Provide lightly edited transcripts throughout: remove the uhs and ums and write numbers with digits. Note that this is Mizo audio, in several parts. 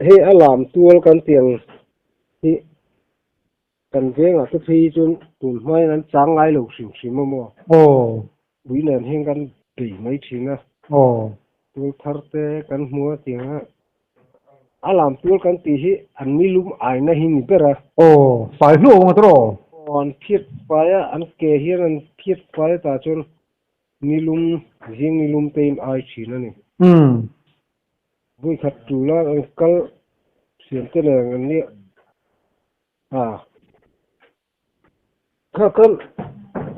Hei a lam tual kan tih ang hi kan vengah te phei hi chuan tun hmain an chang ngai lo hrim hrim a maw? Aw. Ui nen hian kan bei mai thin a. Aw. Tual thar te kan hmu a tiang a, a lam tual kan tih hi an nilum aina hi ni ber a. Aw, fai hnu awm a tawh. Aw, an phiat fai a, an ke hian an phiat fai a tah chuan nilum, zing nilum te in ai thin a ni. Umm. Vui khat tul a an kal thiam te nen an nia a kha kan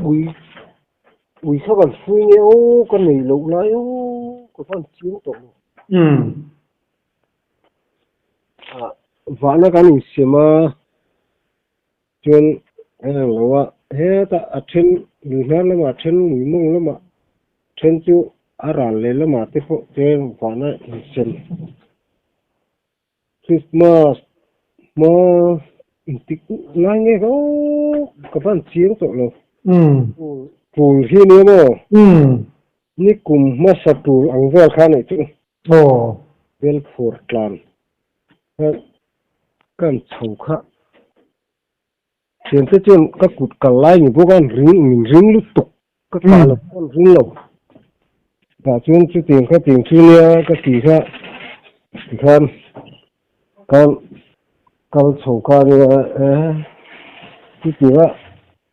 ui ui kha kan fui nge aw ka nei loh lai aw ka van chiang tawh lo. Umm. A vahna kan insiam a chuan a ang lo a hetah a then lui hnar lamah a then lui mawng lamah then chu a ral leh lamah te pawh chuan vahna insiam Christmas hma intik lai nge ka aw ka van chiang tawh lo. Tul hi nia maw? Ni kum hmasa tul ang vel kha anih chu. Aw. Bel phur tlan kha kan chho kha. Thiante chuan ka kut kal lai ni bawk a an ring min ring lutuk ka kah lo pawh an ring lo. Tah chuan chutiang kha tiang chu nia ka ti kha tikhan kal kal chho kha nia e chutianga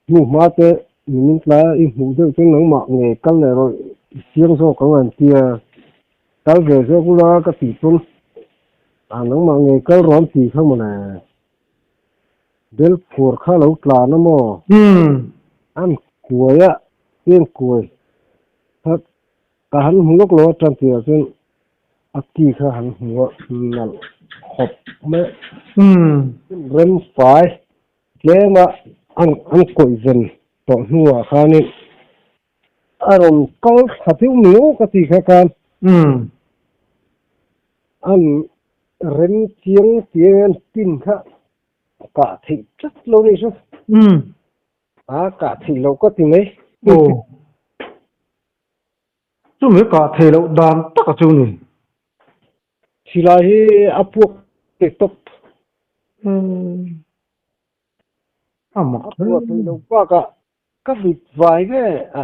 hnu hma te nimin tlai a i hmuh deuh chuan nangmah nge kal leh rawh i chiang zawk ang an tia kal ve zawk ula ka tih pawn a nangmah nge kal rawh an ti kha mawle. Bel phur kha lo tlan a maw? An kuai a, eng kuai kha ka han hmu lawk lo a tan tih ah chuan a ki kha han hmu a nalh khawp mai a. Rem fai tlem a an kawih ven tawh hnuah khanin a rawn kal thla deuh mai aw ka tih kha khan an Rem chiang tih an pin kha kah theih tlat lo nih chu. Umm. A kah theih loh ka ti mai. Aw. Chumi kah theih loh dan tak a chu ni. Silai hi a puak teh tawp. Umm. A mak A puak theih loh bakah ka vit vai nge a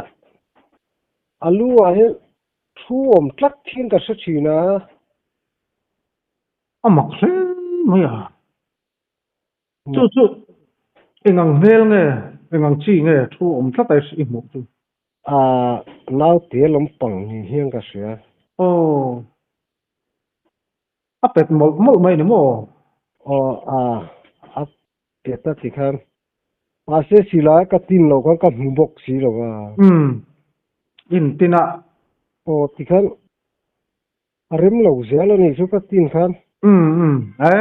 a lu ah hian thu awm tlat hian ka hre thin a. A mak hle mai a. Chu chu eng ang hmel nge, eng ang chi nge thu awm tlat a i hmuh chu? A naute lampang ni hian ka hria. Aw. A pet mawlh mawlh mai ni maw? Aw a, a pet a ti khan. Mahse silai ka tin loh khan ka hmu bawk si lo a. Umm. In tin a. Aw ti khan A rem lo zel a nih chu ka tin khan. Umm umm e,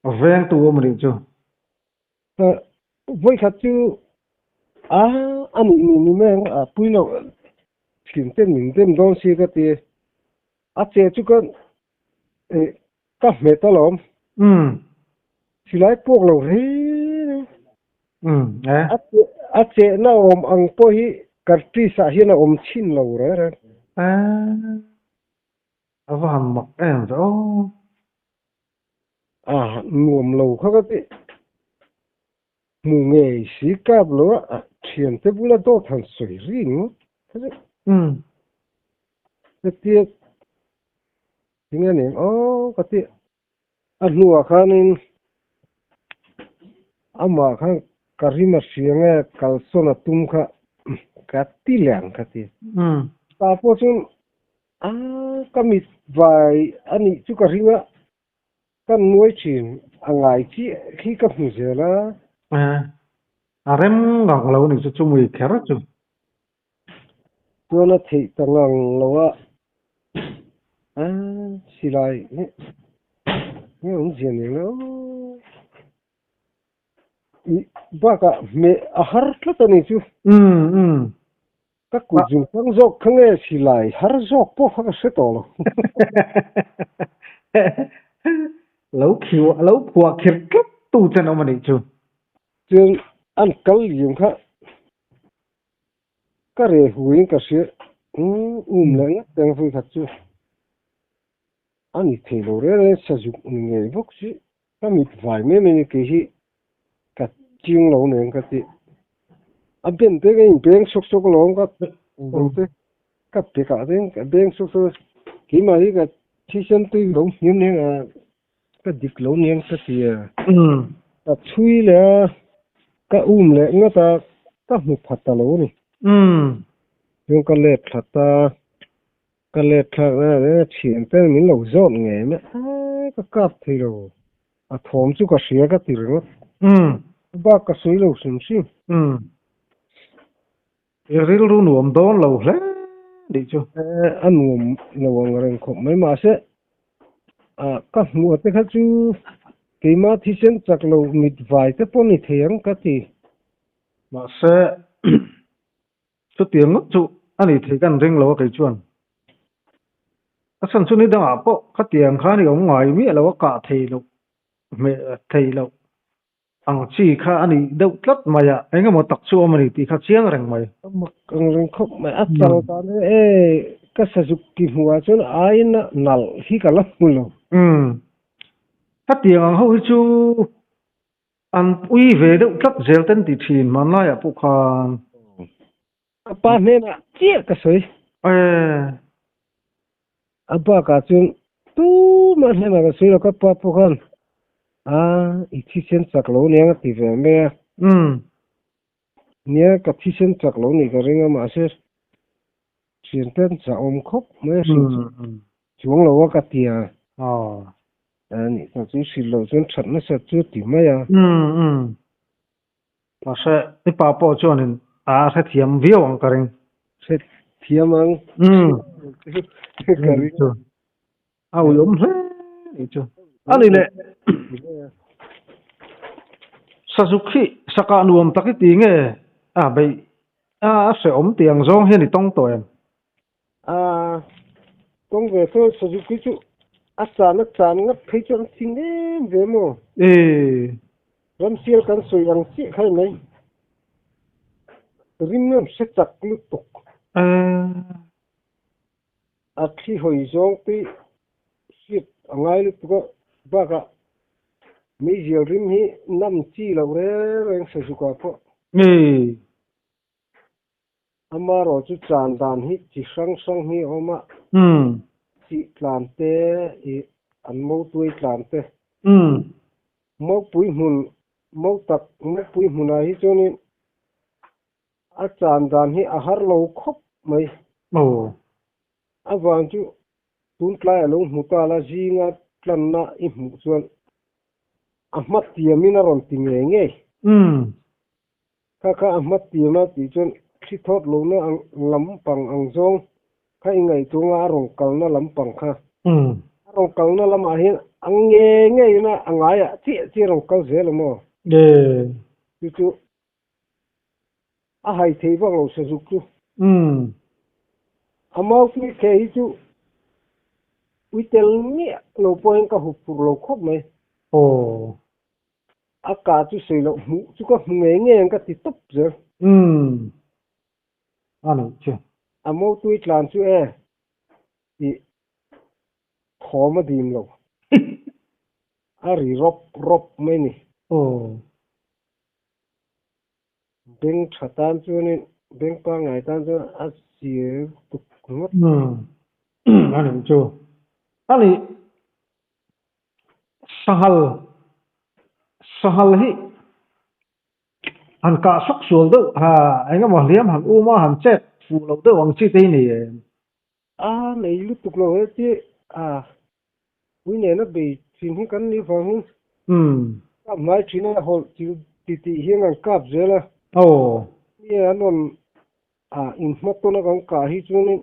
a veng tu awm a nih chu. Vawikhat chu a a nih nih ni mai ang a pui lo thin ten min dem dawn si ka ti. A che chu ka ka hmet alawm. Umm. Silai puak lo reng reng. Umm e. A che a chehna awm ang pawh hi Curtis ah hian a awm chhin lo reng reng. E. A va han mak em ve aw. A nuam lo kha ka ti. Hmu ngei si kap lo a thiante bula dawt han sawi ri ngawt kha chu. Umm. Hetia tinge nen aw ka ti. A hnuah khanin amah khan ka rim a hria nge kalsawn a tum kha ka ti leh ang ka ti. Tah pawh chuan a ka mit vai a nih chu ka ring a, ka nuai thin a ngai chiah khi ka hmu zel a. A rem ngang lo nih chu chumui kher chu. Chuan a theih ta ngang lo a, a silai hi nge awm zia nen lo i bakah hmeh a har tlat a ni chu. Umm umm. Ka kut zung tang zawk kha nge silai har zawk pawh kha ka hre tawh lo. Lo khiu lo phuah khir tlat tu chen awm a nih chu. Chuan an kal liam kha Ka reh huin ka hria um leh ngat teng vui khat chu. A ni thei lo reng reng sazuk ni ngei bawk si ka mit vai mai mai ni kei hi ka ching lo nen ka ti. A ben te ka inbeng sawk sawk alawm ka lo te ka pe kah te ka beng sawk sawk a keimah hi ka thisen tui lo hniam nen a ka dik lo nen ka ti a. Ka chhui leh a ka um leh ngawt a ka hmu phat ta lo a ni. Chuan ka let thlat a. Ka let thlak na reng a thian ten min lo zawt ngei mai a ka kap thei lo a thawm chu ka hria ka ti ringawt bak ka sawi lo hrim hrim. Umm i rilru nuam dawn lo hle nih chu. A nuam lo ang reng khawp mai mahse ka hmuh te kha chu keimah thisen chak lo mit vai te pawh ni thei ang ka ti. Mahse Chutiang ngawt chu a ni thei kan ring lo a kei chuan. A chhan chu ni dangah pawh khatiang khan i awm ngai miah lo a kah thei loh hmeh thei loh ang chi kha a nih deuh tlat mai a, eng emaw tak chu awm a ni tih kha chiang reng mai. A mak ang reng khawp mai, a chal dan hi e ka sazuk ti hmuhah chuan aiin nalh hi ka la hmu lo. Umm. Khatiang ang ho hi chu An pui ve deuh tlat zel ten ti thin hmanlaiah pawh khan. Ka pa hnenah chiah ka sawi. Eh. A bakah chuan tumah hnenah ka sawi lo, ka pa pawh khan a i thisen chak lo nia ka ti ve mai a. Umm. Nia ka thisen chak lo nih ka ring a mahse thiante an chah awm khawp mai a hrilh chu chuang lo a ka ti a. A nih tak chu hrilh loh chuan that nasa chu ti mai a. Umm umm. Mahse i pa pawh chuanin a hrethiam viau ang ka ring. Hrethiam ang. Umm. Ka ring. A uiawm hle nih chu. A ni le. Sazuk hi sakah nuam tak i ti nge a beih a hrehawm tih ang zawng hian i tawng tawh em? A tawng ve tawh sazuk hi chu a chan a chan ngawt phei chu an thing em ve maw? Ee. Ramsial kan sawi ang chiah kha mai. Rim an hre chak lutuk. Ee. A thli hawi zawng te hriat a ngai lutuk a, bakah meizial rim hi nam chi loh reng reng Sazuka pawh. Ngei. Amarawh chu chan dan hi chi hrang hrang hi a awm a, chi tlan te ih an motui tlan te. Mopui hmun, motak mopui hmunah hi chuanin A chan dan hi a har lo khawp mai. Aw. A vang chu tun tlai a lo hmu ta la zinga tlanna i hmuh chuan a hma tiamin a rawn ti ngei ngei. Umm. Kha kha a hma tiam a tih chuan thli thawt lohna ang lampang ang zawng kha i ngaihtuah a rawn kalna lampang kha. Umm. A rawn kalna lamah hian a ngei ngeiin a ngaiah chiah chiah a rawn kal zel a maw? Ee. Chu chu A hai thei vak lo sazuk chu. Umm. A maupui khe hi chu ui tel miah lo pawhin ka hup phurh lo khawp mai. Aw. A ka chu sawi loh hmuh chu ka hmu ngei ngei ang ka ti tawp zel. Umm. A nih chu. A mautui tlan chu e tih thawm a dim lo. A ri rawp rawp mai ni. Aw. Beng tha tan chuanin beng pangngai tan chuan a zir tuk ringawt. Umm a nih chu. A nih sanghal sanghal hi han kah sak sual deuh ha eng emaw hliam han um a han chet fuh loh deuh ang chi te hi nei em? A nei lutuk lo he ti a Ui nena bei thin hi kan nih vangin kap hmai thin a hawlh ti tih hian an kap zel a. Aw. Nge an rawn inhma tawn a kan kah hi chuanin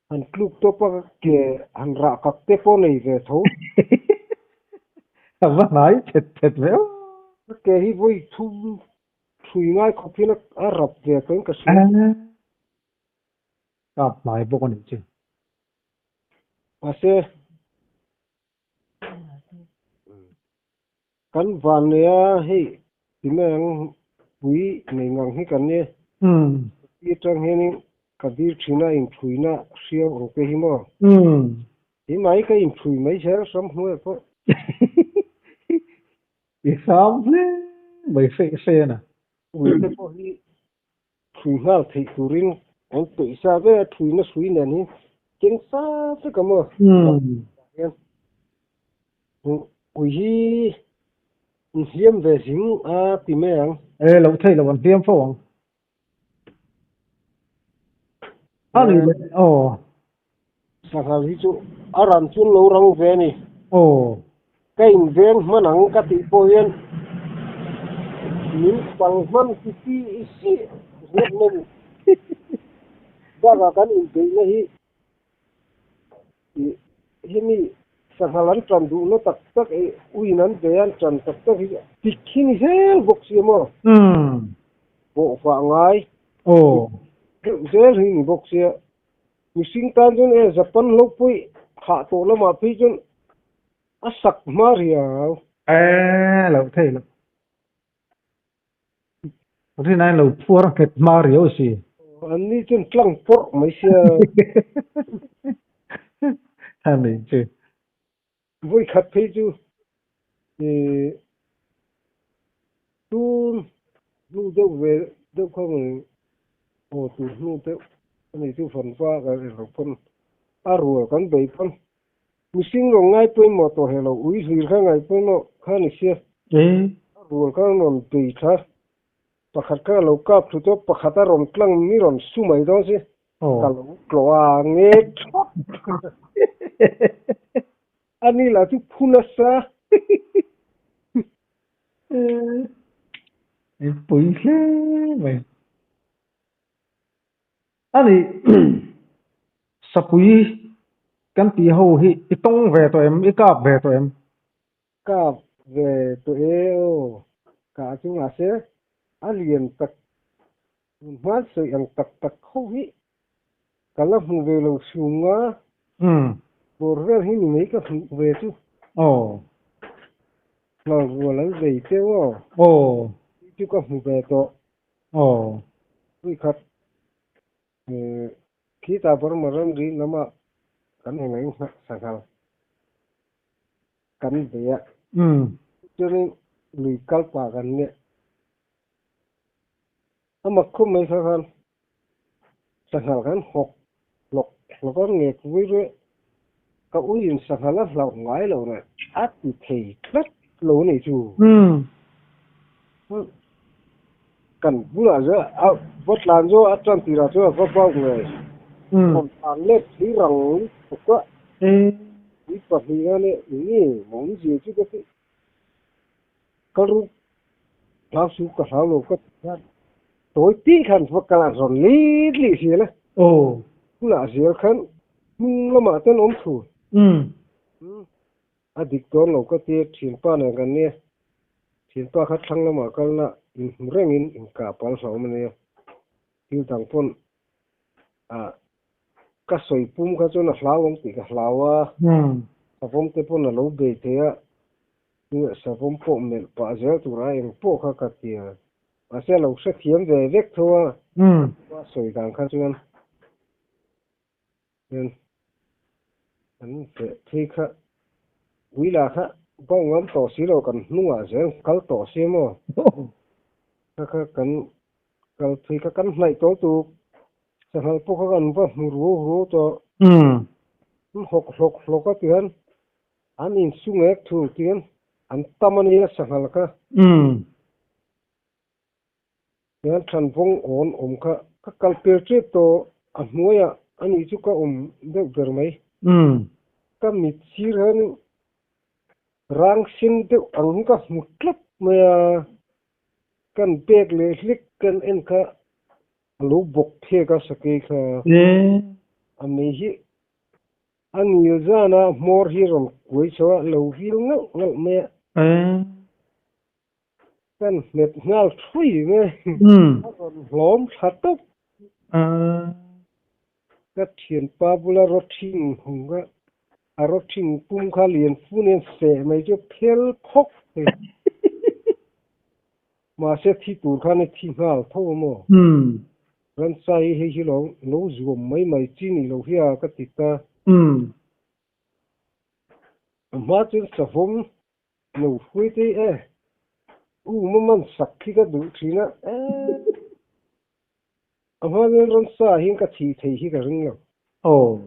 han tluk tawp a ke han rah kak te pawh nei ve tho. A va hnai thet thet ve aw. Ka ke hi vawi thum thui ngai khawp hian a rap ve tawhin ka hria. Kap hnai bawk a nih chu. Mahse, kan van nei a, hei ti mai ang pui nei ngang hi kan ni. Ti atang hianin ka dir thin a, inthuina hriau ang te hi maw? Ti mai ka inṭhui mai zel ramhnuaiah pawh. I hram hle mai hreih hreih a na. Ui te pawh hi ṭhui nghal theih turin an peih sa ve a, ṭhuina hrui nen hi keng sa vek a maw? Hian ui hi inhliam ve zing a ti mai ang. E loh theih loh an hliam fo ang. A ni le aw. Sanghal hi chu a ran chu lo rang ve a ni. Aw. Ka inveng hman ang ka tih pawh hian min pang hman ti ti si ringawt mai ni. Bakah kan inbeihna hi ih hemi sanghal an tan duhna tak tak ih uiin an bei a an tan tak tak hi tik hi ni zel bawk si a maw? Bawhfah ngai deuh zel hi ni bawk sia. Mihring tan chuan e Japan lo pawih hah tawh lamah phei chuan a sak hma riau. E lo thei lo. Rinain lo phuar nghet hma riau si. An ni chuan tlang pawrh mai sia. A ni chu. Vawi khat phei chu ih tun hnu deuh ve deuh kha maw aw tun hnu deuh a ni chu vanva kan ri lo pawn a rual kan bei pawn mihring rawn ngai pawimawh tawh heh lo ui hlir kha ngai pawimawh kha ni sia a rual kha rawn bei thla pakhat kha a lo kap thlu tawh pakhat a rawn tlang mi rawn su mai dawn si Ka lo tlawh a nge thawt. A ni lah chu phu nasa. I pui hle mai. A ni Sapui kan tih ho hi i tawng ve tawh em? I kap ve tawh em? Kap ve tawh e aw. Kah chu mahse a lian tak hman sawi ang tak tak ho hi ka la hmu ve lo chhung a, bawr vel hi ni mai ka hmuh ve chu. Aw. Hlang rual an vei teuh aw. Aw. Chu ka hmu ve tawh. Aw. Puikhat Khitah Burma ramri lamah kan engaih nghah sanghal kan bei a. Chuanin lui kal pah kan nia. A mak khawp mai kha khan sanghal kan hawk hlawk hlawk a ngek vui ruih. Ka uiin sanghal a hlauh ngai lo nen a ti thei tlat lo a nih chu. Kan bulah chu a va tlan chu a tan tirah chuan a va bauh ngei. Rawn tlan let thei rang lutuk a. Ui pahnih a nia nge mawmzia chu ka ti. Ka ruk hlau chu ka hlau lo ka ti khan tawi tih khan va kal a rawn lit lih zel a. Bulah zel khan hnung lamah ten awm thu. A dik dawn lo ka ti thianpa nen kan nia. Thianpa kha thlang lamah kalna inhmu rengin inkah pal hlauhawm a nia. Thil dang pawn ah ka sawi pum kha chuan a hlauhawm tih ka hlau a, savawm te pawn a lo bei thei a, savawm pawh melh pah zel tura eng pawh kha ka ti a. Mahse a lo hrethiam ve vek tho a, a sawi dan kha chuan. Chuan an feh phei kha ui lah kha bauh ngam tawh si lo kan hnungah zel kal tawh si maw? Kha kha kan kal phei kha kan hnaih tawh tuk sanghal pawh kha kan va hmu ruau ruau tawh. An hawk hlawk hlawk a tihian an insungek thung tihian an tam a nia sanghal kha. Hian Thanvawng awn awm kha ka kal per tep tawh a hnuaiah a nih chu ka awm deuh ber mai. Ka mit sir hian rang sen deuh ang hi ka hmu tlat mai a, kan bag leh hlek kan en kha a lo bawk phek a sakei kha. A mei hi a ngil zan a hmawr hi rawn kuai chho a, lo vil ngalh ngalh mai a. Kan hmet nghal thui mai. A rawn hlawm thla tawp. Ka thianpa bula rawthing hung kha, a rawthing pum kha lian fu nen seh mai chu phel phawk thei. Mahse thi tur khan i thi nghal tho a maw? Ransai hei hi lo zuam mai mai chi nih loh hi a ka ti ta. A hma chuan savawm no hruai te e, u ma man sak khi ka duh thin a, e a hma chuan ramsa hian ka thih thei hi ka ring lo. Aw.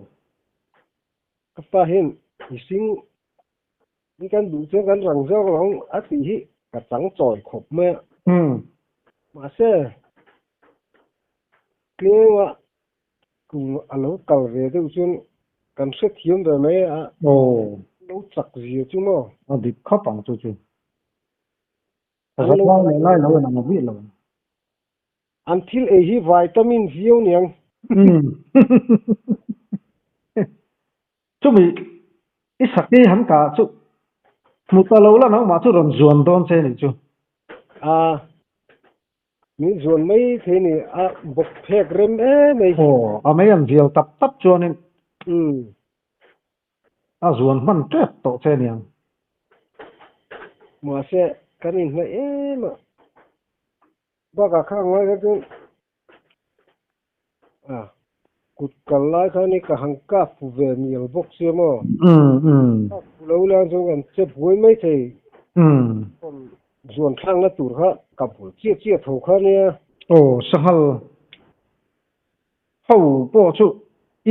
Ka pa hian mihring hi kan duh chuan kan rang zawk lo ang a tih hi ka chang chawi khawp mai a. Mahse, tlema Kum a lo kal ve deuh chuan kan hrethiam ve mai a. Aw. Lo chak zia chu maw? A dik khawp ang chu chu. Ka zat lai leh lai lo in ang viah lo. An thil ei hi vitamin viau niang. Umm. Chumi i sakei han kah chu hmu ta lo la nangmah chu rawn zuan dawn che nih chu. A. Min zuan mai thei ni, a bawk phek rem em mai. Aw, a mei an vial tap tap chuanin a zuan hman tep tawh che aniang. Mahse, kan inhnaih em a, bakah kha ngai kha chuan a kut kal lai khan i ka han kap fu ve mial bawk sia maw? Kap fu lo lai chuan kan che buai mai thei. Zuan thlakna tur kha ka bul chiah chiah tho kha nia. Aw, sanghal ho pawh chu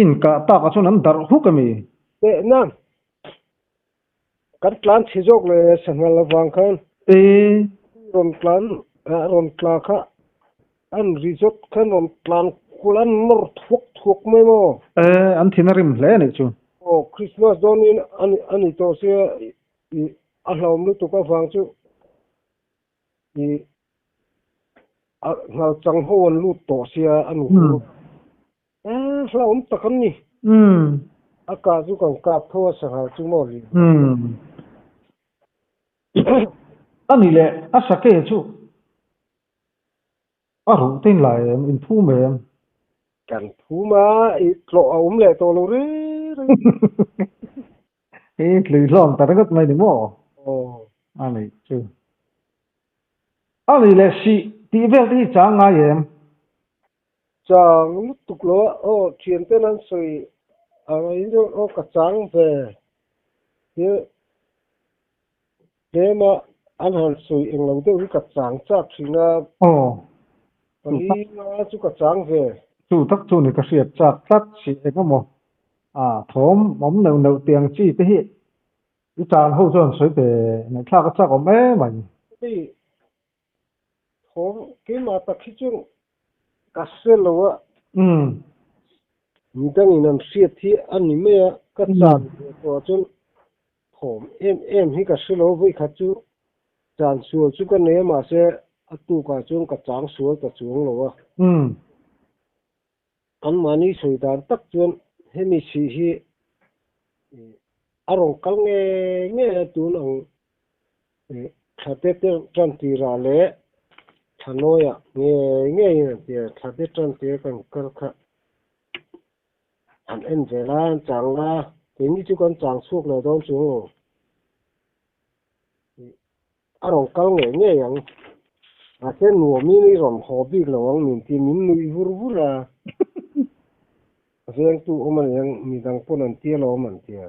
inkah takah chuan an darh huk a mi? Tehna, kan tlan chhe zawk leh sanghal avang khan rawn tlan rawn tla kha an resort khan rawn tlan kul an nawr thuak thuak mai maw? E, an thin a rim hle a nih chu. Aw, Christmas dawnin a ni tawh sia i a hlauhawm lutuk avang chu i a nghal chang ho an lut tawh sia a nu hur. E, hlauhawm tak an ni. A kah chu kan kap tho a sanghal chu maw ri. A ni leh a sake chu a ruh te in lai em, in phum em? Kan phum a, i tlawh a awm leh tawh lo reng reng. I tlui hlawm ta ringawt mai ni maw? Aw. A nih chu. A ni leh sih tih vel te hi chang ngai em? Chang lutuk lo a, aw thianten an sawi ang in chu aw ka chang ve hi tlema an han sawi englo deuh hi ka chang chak thin a, Aw pali nga chu ka chang ve. Chu tak chu ni ka hriat chak tlat si eng emaw a thawm awm neuh neuh tiang chi te hi i chan ho chuan sawi pe ngaihthlak a chak awm em mai. Hei Thawm keimah tak hi chu ka hre lo a. Midangin an hriat hi a ni mai a, ka chan ve tawh ah chuan thawm em em hi ka hre lo. Vawikhat chu chan sual chu ka nei a, mahse a tukah chuan ka chang sual ta chuang lo a. Anmahni sawi dan tak chuan hemi sih hi a rawn kal nge nge a tun ang thlate tan tirah leh thlanawiah nge nge in an ti a, thlate tan tir kan kal kha an en ve la an chang la, keini chu kan chang chhuak lo dawn chuang lo. A rawn kal ngei ngei ang. Mahse nuamin i rawn haw bik lo ang min ti min nuih vur vur a. Vengtu awm a niang midang pawn an tia lo awm an tia.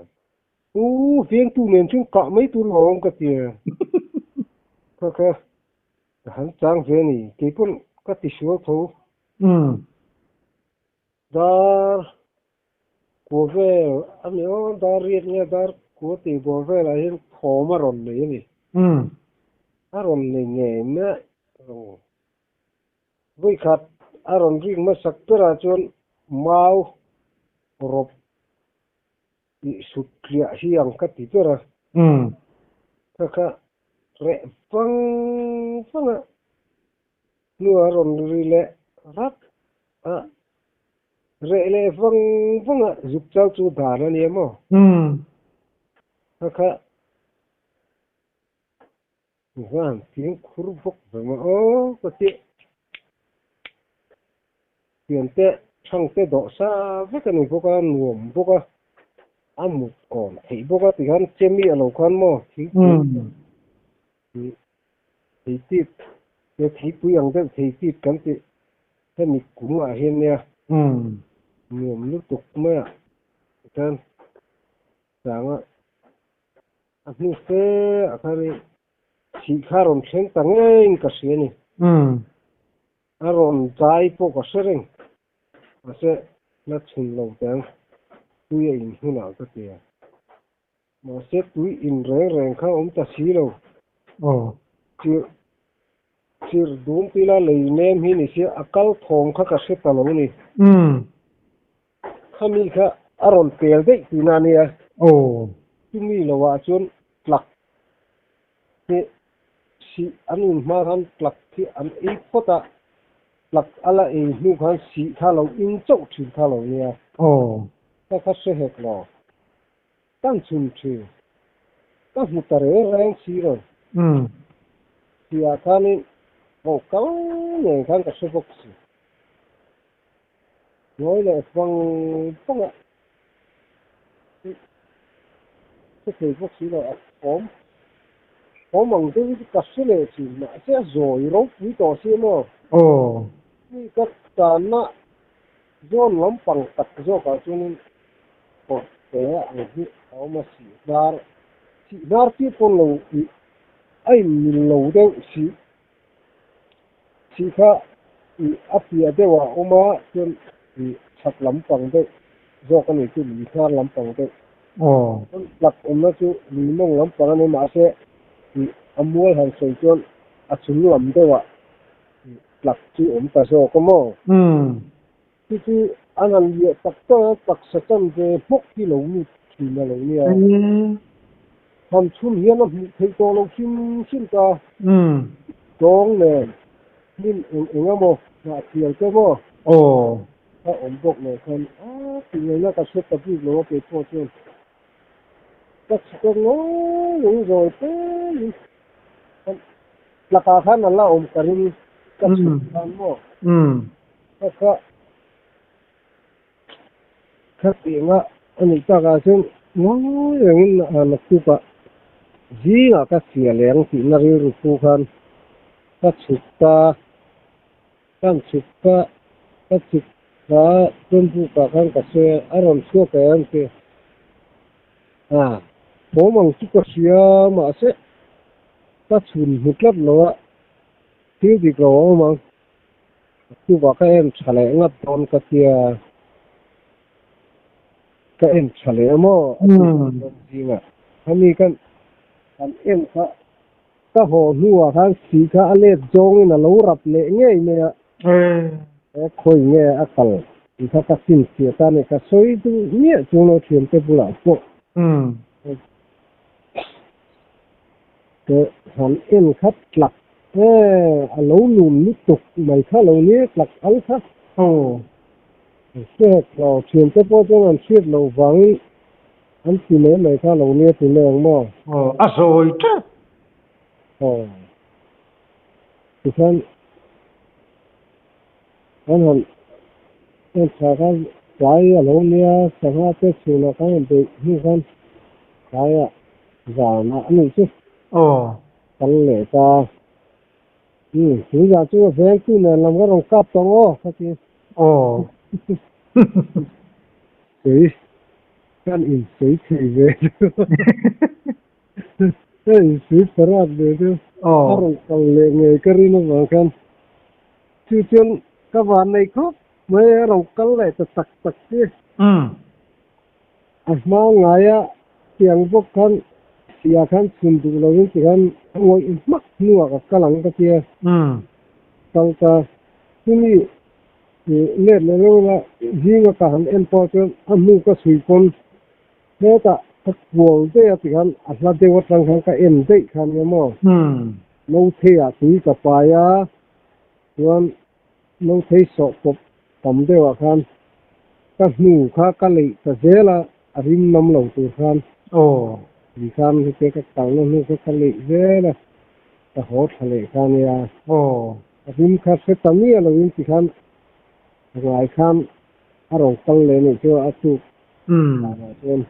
U vengtu nen chuan kah mai tur lo awm ka tia. Kha kha ka han chang ve a ni. Kei pawn ka ti sual tho. Dar kua vel a ni aw, dar riat nge dar kua tih bawr velah hian thawm a rawn nei a ni. A rawn nei ngei mai lo. Vawikhat a rawn rik hmasak berah chuan mau rawp tih sut tliah hi ang ka ti ber a. Kha kha reh vang vang a hnuah a rawn ri leh rat a, reh leh vang vang a zuk chal chu dan a nia maw? Kha kha van fimkhur bawk ve maw aw ka ti. Thiante thangte dawh sa vek a ni bawk a, nuam bawk a, a mut awm theih bawk a tikhan chemi a lo khan maw thingpui Theitit he theipui ang deuh theitit kan tih hemi kumah hian nia nuam lutuk mai a tikhan changa. A hnu fe ah khan i thih kha a rawn thleng ta ngeiin ka hria a ni. A rawn dai pawh ka hre reng. Mahse, la chhun lo teh ang, tui a in hunah ka ti a. Mahse, tui in reng reng kha a awm ta si lo. Chirh chirh dum tila lei nem hi ni sia, a kal thawm kha ka hre ta lo a ni. Khami kha a rawn pel daih tihna a nia. Chumi lovah chuan tlak hi sih an in hma khan tlak hi an ei phawt a, tlak a la ei hnu khan sih kha lo in chauh thin kha lo nia. Ka kha hre hek lo. Kan chhun thin. Ka hmu ta reng reng si lo. Tihah khanin aw kal ngei khan ka hre bawk si. Ngawi leh vang vang a hre thei bawk si lo a thawm thawm ang deuh hi ka hre leh thin mahse a zawi ropui tawh si maw? Aw. Mi ka tanna zawn lampang tak zawkah chuanin kawr te ang hi a awm a sih hnar sih hnar tir pawn lo ih a inmil lo deuh sih Thih kha ih a piah deuh ah a awm a, chuan ih chhak lampang deuh zawk a ni chu lui hnar lampang deuh. Chuan tlak awmna chu lui mawng lampang a ni mahse ih a mual han sawi chuan a chung lam deuh ah ih tlak chu awm ta zawk a maw? Chu chu an han liah tak tak a, taksa chan ve hmawk hi lo lut thin a lo nia. Han chhun hian a hmuh theih tawh lo hrim hrim ta. Tawng nen hmun eng eng emaw hnah thial te maw a awm bawk nen khan a tih ngaihna ka hre ta bik lo a kei pawh chuan ka chhuk a ngawi reng zawi tlem in tlakah khan a la awm ka ring ka chhuk khan maw. Ka kha kha tihna a nih takah chuan ngawi rengin naktukah zingah ka chhia leh ang tihna rilru pu khan ka chhuk ta, kan chhuk ta, ka chhuk ta chuan bukah khan ka sawi a, a rawn chhuak em ti a, thawm ang chu ka hria mahse ka chhun hmu tlat lo a, thil dik lo a awm ang. Chuvah ka en tha leh ngat dawn ka tia, ka en tha leh maw a tih dawn zingah khami kan han en kha ka haw hnuah khan si kha a let zawngin a lo rap leh ngei mai a, he khawi nge a kal tih kha ka finfiah ta a ni, ka sawi duh miah chung lo thiante bulah pawh han en kha tlak Aw, a lo lun lutuk mai kha lo ni tlak ang kha. Aw. Hriat lo, thiante pawh chuan an hriat loh vangin an ti mai mai kha lo nia ti mai ang maw? Aw, a zawi tep. Aw. Tikhian kan han en thla khan tlai a lo nia, sangha te chhunah kan han beih hnu khan tlaiah zanah a nih chu. Aw. Kal leh ta. Umm, tui zah chu a vengtu nen lam ka rawn kap tawh aw ka ti. Aw. Tui kan insui thei ve chu. Kan insui parat ve chu. Aw. A rawn kal leh ngei ka rin avang khan. Chu chuan ka van nei khawp mai a rawn kal leh ta tak tak chi. Umm. A hma ngaia tiang bawk khan sia khan chhun duh lovin ti khan a ngawih hmak hnuah ka kal ang ka tia. Kal ta chumi let leh lo ila zinga ka han en pawh chuan a hnu ka chhui pawn hetah ka kual daih a ti khan a hla deuh atang khan ka en daih kha nia maw. Notheiah tui ka pai a chuan Nothei sawh pawp tam deuhah khan ka hnu kha ka leih ta zel a, a rim nam lo tur khan. Aw. Tih khan hete ka kalna hnu kha ka leih zel a, ka haw thla leh kha nia. Aw. A rim kha hre ta miah loin ti khan a ngai khan a rawn kal leh anih chu a tuk danah chuan.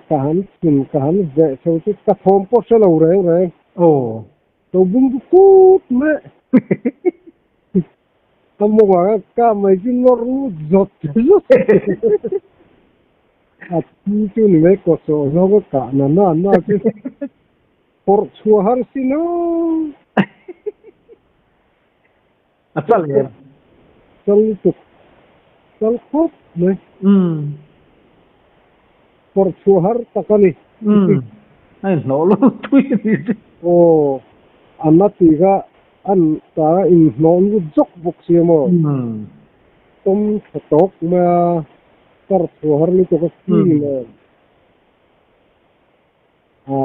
Ka han chhun ka han veh chho chu ka thawm pawh hre lo reng reng. Aw. Lo bung chu kut mai. Ka mawngah ka mai chu nawr lut zawt zawt. A thi chu ni mai kawt sawh zawng a kah na na na chu phawrh chhuah har sin aw. A chal em? Chal lutuk. Chal khawp mai. Umm. Phawrh chhuah har tak a ni. Umm. A inhnawh lo tui a ni chu. Aw. A na tih kha an ta a inhnawh lut zawk bawk sia maw? Umm. Tawm tha tawk mai a, kar chhuah har lutuk a khi nen. A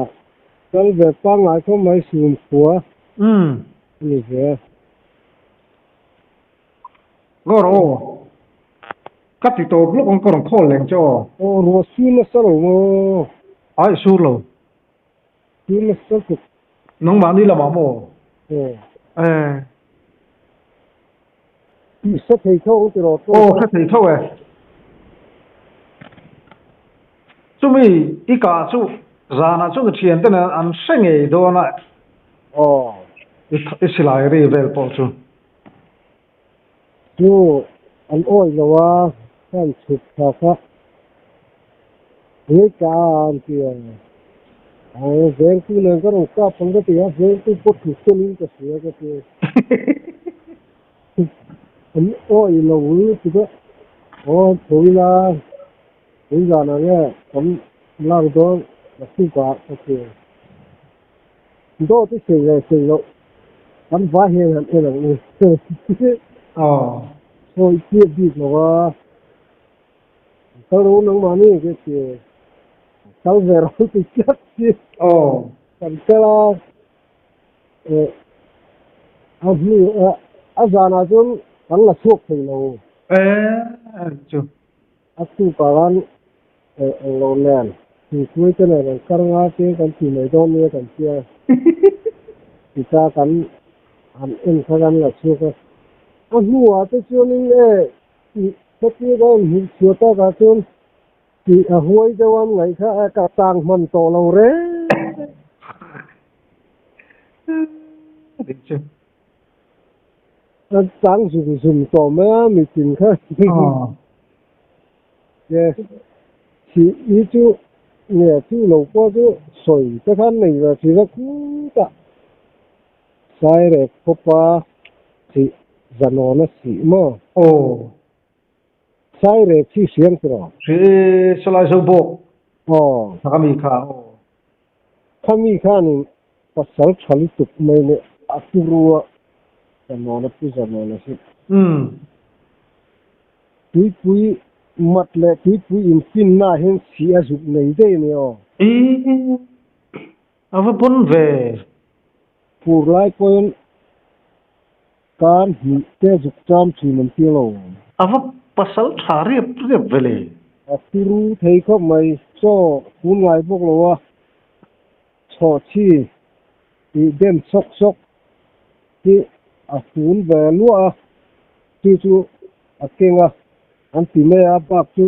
kal ve pangngai khawp mai sum khua a ni ve a. Gawr aw, ka ti tawp lawk ang ka rawn call leng che aw. Aw ruah sur nasa lo maw? Ai sur lo. Sur nasa tuk. Nangmahni lamah maw? Aw. Eh. I hre thei tho ang tiraw? Aw hre thei tho e. Chumi i kah chu zanah chuan i thiante nen an hre ngei dawn a. Aw. I silai ri vel pawh chu. Chu an awih lo a, khan chhuk thla kha Nge ka an ti a. Aw vengtu nen ka rawn kap ang ka ti a, vengtu pawh thu felin ka hria ka ti a. An awih lo lutuk a, aw tho ila tui zanah nge kan lak dawn ka chhukah ka ti a. Dawt i sawi leh sawi loh kan vai hian han en ang u. Aw. Sawi chiah bik lo a. Kal ro nangmah ni ka ti. Kal ve ro ti tlat si. Aw. Kan kal a. Eh, a hnu a zanah chuan kan la chhuak thei lo. Eh, chu. A tukah khan eh englo nen thingpui te nen an kar nga te kan ti mai dawn nia kan tia. Tita kan han en kha kan la chhuak a. A hnuah te chuanin eh tih heti ka inhmuh chhuah takah chuan tih a huai deuh an ngaih kha a ka tang hman tawh lo reng. A tang zum zum tawh mai a mitin kha. Yes. Thih hi chu nge chu lo pawh chu sawi te khan nei ve thin a khutah Sairek khawpa thih zanawn a sih maw? Aw. Sairek hi hriang tur aw? Hri salai zo bawk. Aw. Thaka mi kha aw. Kha mi khanin pasal tha lutuk mai leh a turu a zanawn a pu zanawn a hi. Umm. Tuipui mat leh tuipui infinna ah hian sih a zuk nei daih a ni aw. Ih. A va pawn ve. Fur lai pawhin kar hnih te zuk cham thin an ti lo. A va pasal tha riap riap ve le. A turu thei khawp mai. Chaw fun ngai bawk lo a, chhawhchhi tih den sawk sawk hi a fun ve luah a, chu chu a keng a, an ti mai a, bak chu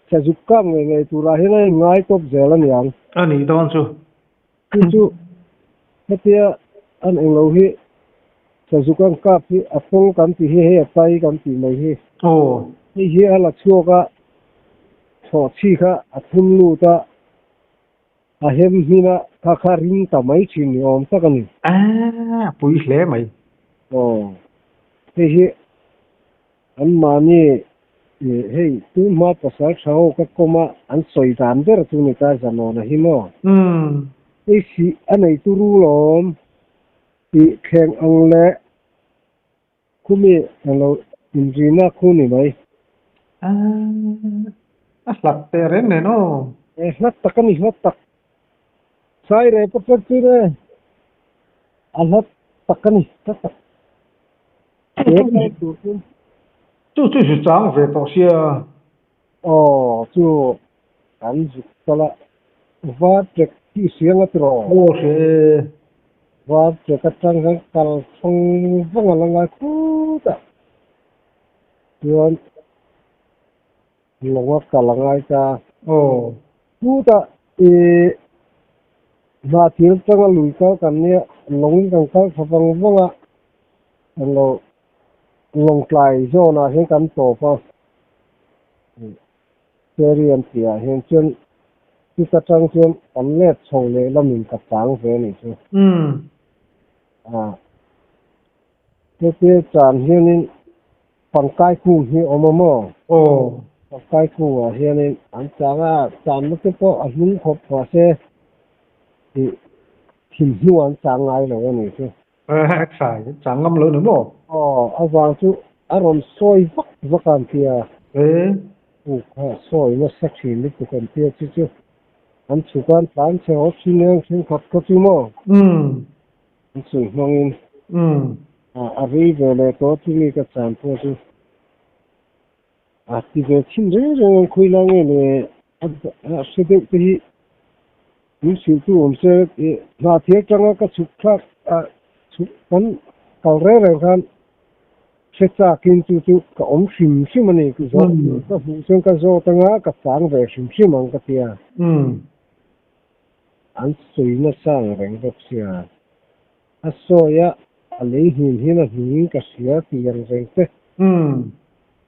Sazuk kap ngei ngei turah hian a inngai tawp zel a niang. A nih dawn chu. Chu chu hetia an englo hi Sazuk an kap hi a pawl kan tih hi hei a tai kan tih mai hi. Aw. Hei hi a la chhuak a, chhawhchhi kha a thun lut a, a hem hmin a, kha kha ring ta mai thin ni awm tak a ni. A pui hle mai. Aw. Hei hi Anmahni hei tunhma pasal tha ho ka kawm a, an sawi dan ber chu ni ta Zanawna hi maw? Hei sih a nei turu lawm tih thleng ang leh khumi alo inrina khu ni mai. A hlat teh reng nen aw. E hlat tak a ni hlat tak. Sai reh pawh tlat chu ne a hlat tak a ni hlat tak. Chu chu zu chang ve tawh sia. Aw chu kan zuk tal a var trek tih hriang a tiraw. Aw hria e. Var trek atang hian kal thang vang a la ngai khut a. Chuan lawng a kal a ngai ta. Aw. Khutah i hnahthir atanga lui kal kan nia lawngin kan kal thla vang vang a. Englo Lawngtlai zawnah hian kan tawp a. Cherry an tih ah hian chuan chuta tang chuan kan let chho leh lamin ka chang ve a nih chu. Hetia chan hianin pangkai kung hi a awm a maw? Pangkai kungah hianin an chang a, channa te pawh a hnung khawp phah se tih thim hnuah an chang ngai lo a nih chu. Khai, chang ngam lo ni maw? Aw, a vang chu a rawn sawi vak vak a an ti a. U kha sawi nasa thin lutuk an ti a, chu chu an chhuk a, an tlan chhe haw thin eng thenkhat kha chu maw? An sawi hmangin a rei ve leh tawh chumi ka chan pawh chu a ti ve chhin reng reng ang khawi lai nge le a hre deuh te hi min hrilh tu awm se hna thir atanga ka chhuk thlak chhuk kan kal reng reng khan hre chakin chu chu ka awm hrim hrim a ni zawh ka hmuh chuan ka zawt anga ka chang ve hrim hrim ang ka tia. An sawi nasa ang reng bawk sia. A sawi a, a lei hnin hian a hning ka hria tih ang reng te.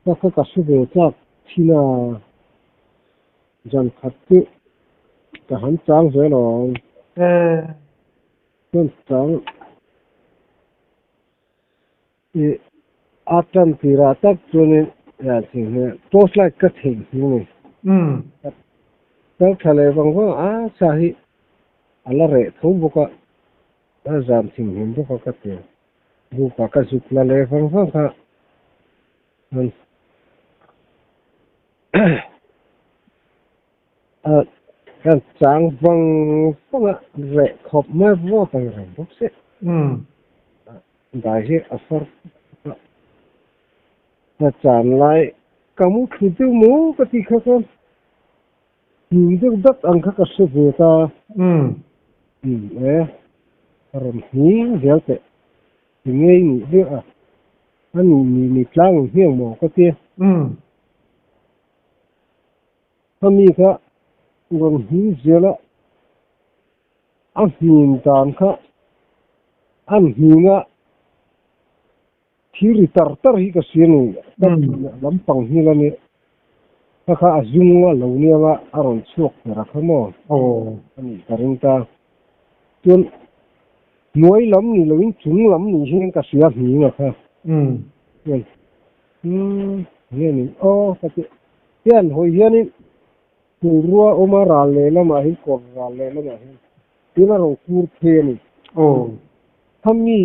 Ka kha ka hre ve chak thin a, zan khat chu ka han chang zel awm. Chuan chang i a tan tirah tak chuanin torch light ka theih hnu ni. Kal tha leh vang vang a sa hi a la reh tho bawk a, a zan thinghlim bawk a ka ti. Bukah ka zuk la leh vang vang kha a kan chang vang vang a, reh khawp mai vawt ang reng bawk si. Dai hi a far a, ka chan lai ka mu thlu deuh maw ka ti kha chuan hnim deuh dat ang kha ka hre ve ta. E, a rawn hning zel teh, ti ngei nih viau a, a nih nih ni tlang ang hmiang maw ka ti. Khami kha rawn hning zel a. A hnin dan kha an hnin a, thil ri tar tar hi ka hria ni, ka lampang hi la ni, kha kha a zung a lo nia nga a rawn chhuak ber a kha maw a nih ka ring ta. Chuan hnuai lam ni loin chung lam ni hian ka hria hning a kha. Chuan umm nge ni aw ka ti hian hawi hianin Kulrua awma ral leh lamah hian kawr ral leh lamah hian tin a rawn kur phei a ni. Aw. Khami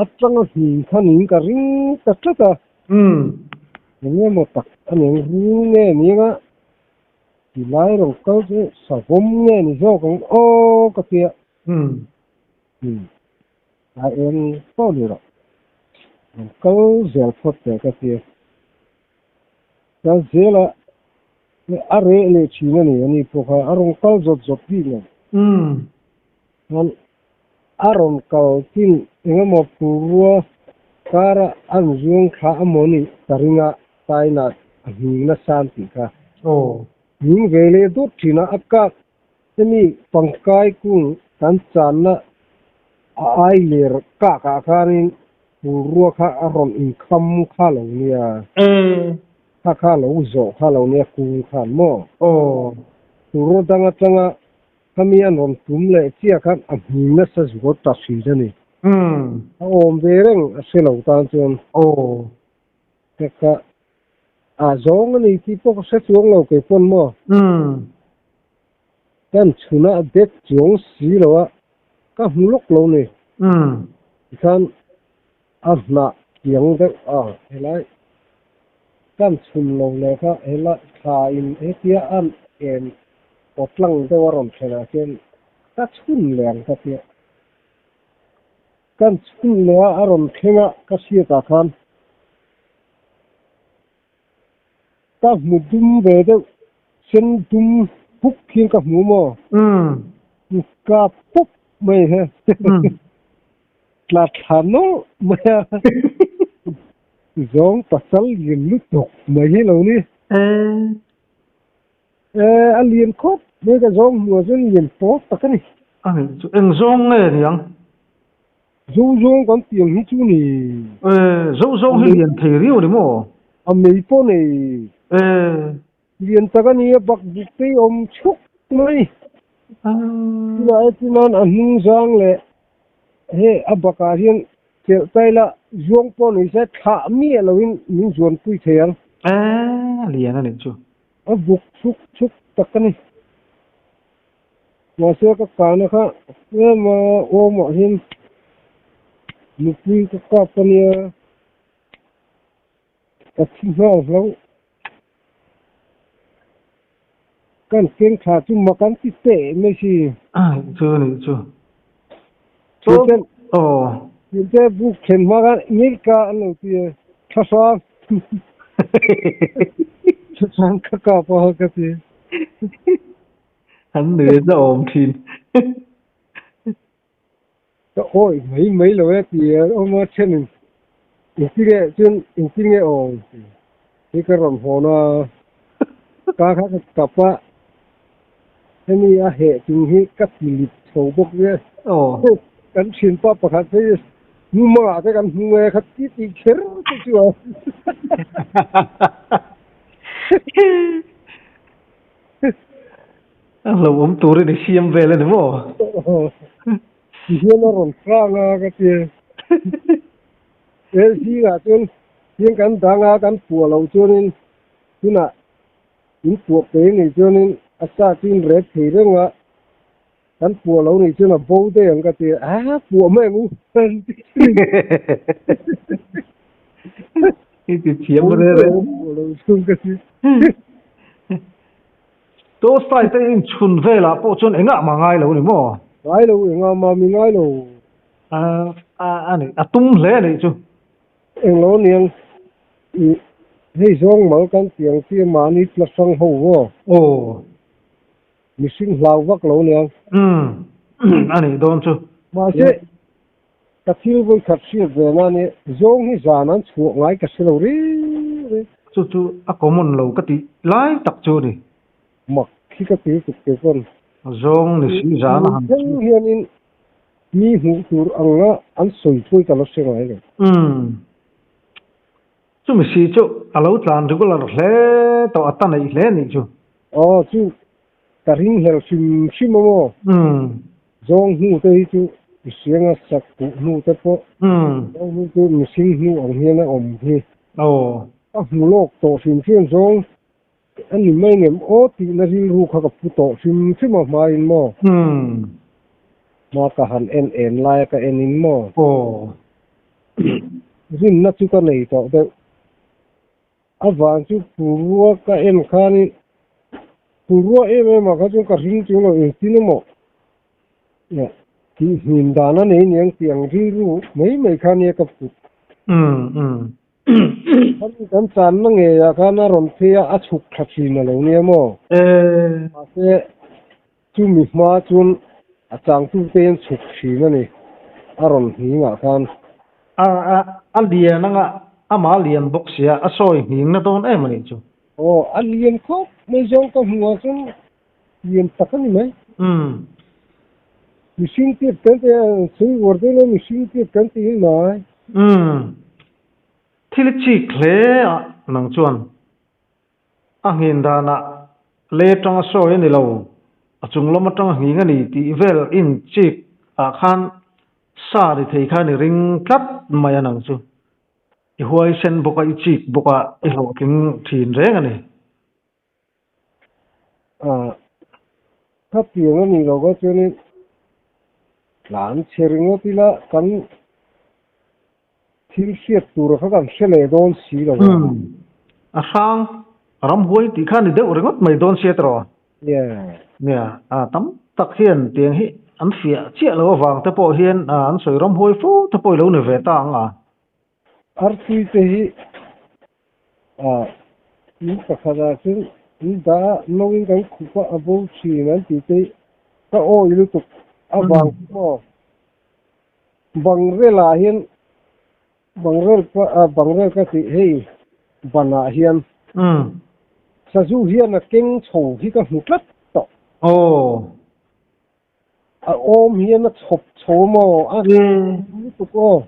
atanga hmin kha ning ka ring ta tlat a. Eng emaw tak a ni ang, rul nge ni anga ti lai rawn kal chu savawm nge ni zawk ang aw ka ti a. A eng pawh ni rawh, rawn kal zel phawt teh ka ti a. Kal zel a, a reh leh thin a ni, ani pawh kha a rawn kal zawt zawt bik lo. Chuan a rawn kal chin eng emaw phurua kara a rawn zuang thla amaw nih ka ring a, taina a hning nasa an tih kha. Hning ve leh dawt thin a, a kak hemi pangkai kung kan channa a ai ler kakah khanin Phulrua kha a rawn inkham kha lo nia. Kha kha lo zawh kha lo nia kung khan maw? Phulrua dang atanga khami an rawn tum leh chiah khan a hming nasa zual ta thin a ni. A awm ve reng a hre lo tan chuan. Ka kha a zawng a ni tih pawh ka hre chuang lo kei pawn maw? Kan chhunah a bet chuang si lo a, ka hmu lawk lo ni. Tikhan a hnah kiang deuh a, helai kan chhun lo leh kha helai thla in hetia a en aw tlang deuh a rawn thlenah khian ka chhun leh ang ka tia. Kan chhun leh a, a rawn thleng a ka hriatah khan Ka hmu dum ve deuh, sen dum huk hian ka hmu maw? Ka pawp mai he. Tla thla nawlh mai a. Zawng pasal lian lutuk mai hi lo ni. E, a lian khawp mai ka zawng hmuh ah chuan lian tawp tak a ni. A nih chu, eng zawng nge niang? Zo zawng kan tih ang hi chu ni. E, zo zawng hi lian thei riau ni maw? A mei pawh nei. E. Lian tak a ni a, bak buk te hi awm chhuk mai. Tunah e chuan a hnung zang leh he a bakah hian chelh tai la zuang pawh ni se thlah miah loin min zuanpui thei ang. A lian a nih chu. A buk chhuk chhuk tak a ni. Mahse ka kahna kha tlem a awmah hian nupui ka kap a nia. Ka thi nghal hlo. Kan keng thla chu mak an ti teh mai si. Chu nih chu. Chu aw. Te buk thlen hma khan ngei ka an lo ti e. Thla hrang. Thla hrang ka kap a ka ti. An nui a awm thin. Ka awih mai mai lo e ti a awm a thenin engtinge chuan engtinge aw hi ka rawn hawn a ka kha ka kap a hemi a heh chung hi ka ti lip chho bawk nia kan thinpa pakhat phei hnu mangah te kan hmu e kha ti ti kher te chu a A hlauhawm turin i siam vel a ni maw? Ti hian a rawn hrang a ka ti. He zingah chuan hian kan dang a, kan puah loh chuanin tunah in puah pe nih chuanin a sa chu in rep thei reng a, kan puah lo nih chuan a bo daih ang ka ti. A puah mai ang u. I ti thiam reng reng. Puah lo chuan ka ti. Chaw style te in chhun velah pawh chuan engah mah ngai lo ni maw? Ngai lo, engah mah mi ngai lo. A a ni, a tum hle a nih chu. Englo aniang, i hei zawng mal kan ti ang chi mahni tla hrang ho aw. Aw. Mihring hlau vak lo aniang. Umm, a nih dawn chu. Mahse, Ka thil vawi khat hriat ve na nia, zawng hi zan an chhuah ngai ka hre lo reng reng. Chu chu a common lo ka tih lai tak chu a ni. Mak khi ka ti tuk te chuan. Zawng ni si zan a han chhuah. Thleng hianin mi hmuh tur anga an sawi pawh hi ka la hre ngai lo. Umm. Chumi si chu a lo tlan regular hle tawh a ta neih hle nih chu. Aw chu Ka ringhlel hrim hrim a maw? Zawng hnu te hi chu mihring a sak huh hnu te pawh zawng hnu chu mihring hnu ang hian a awm hi. Ka hmu lawk tawh hrim hrim zawng a ni mai ngem aw tihna rilru kha ka pu tawh hrim hrim a hmain maw? Hma ka han en en laia ka en in maw? Rinna chu ka nei tawh deuh. A vang chu phurua ka en khanin phurua em em ah kha chuan ka ring chu lo engtin emaw tih hnim dan a nei niang tih ang rilru mai mai kha nia ka put. Khami kan channa ngeiah khan a rawn phei a, a chhuk tha thin a lo nia maw? Mahse chumi hma chuan a changtute hian chhuk thin a ni, a rawn nghingah khan. A a lian anga amah a lian bawk sia, a sawi nghing na dawn em a nih chu. Aw, a lian khawp mai zawng ka hmuh ah chuan lian tak a ni mai. Umm. Mihring tip kan ti a, sawi uar deuh lo mihring tip kan ti mai. Umm. Thil i chik hle a nang chuan. A nghin danah le atanga sawi a ni lo, a chung lam atanga nghing a ni tih vel in chik ah khan sa ri thei khan i ring tlat mai a nang chu. I huaisen bawk a, i chik bawk a, i hlawhtling thin reng a ni. Ah, khatiang a nih loh kha chuanin tlan chhe ringawt ila kan Thil hriat tur kha kan hre leh dawn si lo a. Umm. A hrang ramhuai tih kha ni deuh ringawt mai dawn sia tiraw? Nia. Nia, a tam tak hian tiang hi an fiah chiah lo avang te pawh hian an sawi ramhuai fo te pawh i lo ni ve ta ang a. Artui te hi in pakhatah chuan in dah a, no in kan khup a, a bo thin an tih te hi ka awi lutuk avang pawh. Bangrel ah hian Bangrel Bangrel ka tih hei banah hian sazu hian a keng chho hi ka hmu tlat tawh. Aw. A awm hian a chhawp chho maw a lutuk aw.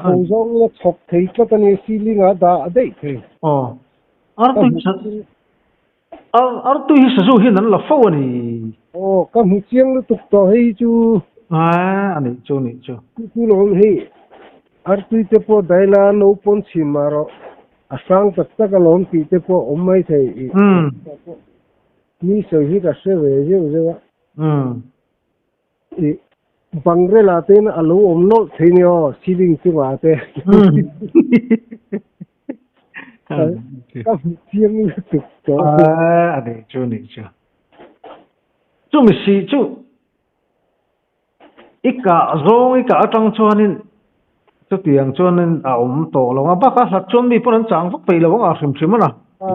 Chho zawngin a chhawp thei tlat a ni ceiling ah dah daih thei. Aw. Artui artui hi sazu hian an la fo a ni. Aw ka hmu chiang lutuk tawh hei hi chu. Aaa a nih chu a nih chu. Chu chu lawm hei artui te pawh daila no pawn chhin mah rawh a hrang tak tak alawm tih te pawh awm mai thei i mi sawi hi ka hre ve zeuh zeuh a. I bangrel ah te in a lo awm nawlh thei nia aw ceiling chungah te. Ka hmu chiang lutuk tawh. A nih chu nih chu. Chumi si chu i kah zawng i kah atang chuanin chutiang chuanin a awm tawh lo a bakah hlat chuan mi pawn an chang vak peih lo ang a hrim hrim a na.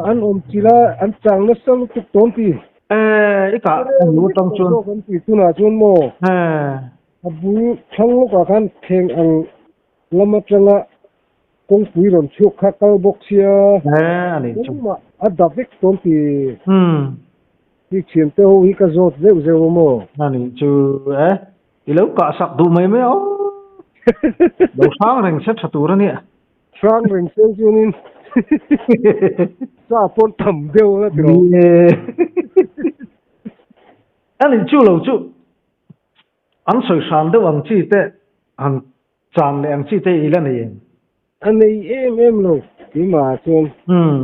An awm chilh a an chang nasa lutuk tawn ti. E i kah hnu atang chuan. Kan tih tunah chuan maw a bul thlang lawkah khan thleng ang lam atanga kawngpui rawn chhuak kha kal bawk sia engmah a da vek tawn ti hi thiante ho hi ka zawt zeuh zeuh a maw. A nih chu e i lo kah sak duh mai mai aw lo hrang reng se tha tur a nia. Hrang reng se chuanin sa pawn tham deuh a ti rawh. A nih chu lo chu an sawi hran deuh ang chi te han chan leh ang chi te i la nei em? A nei em em lo keimah ah chuan. Umm.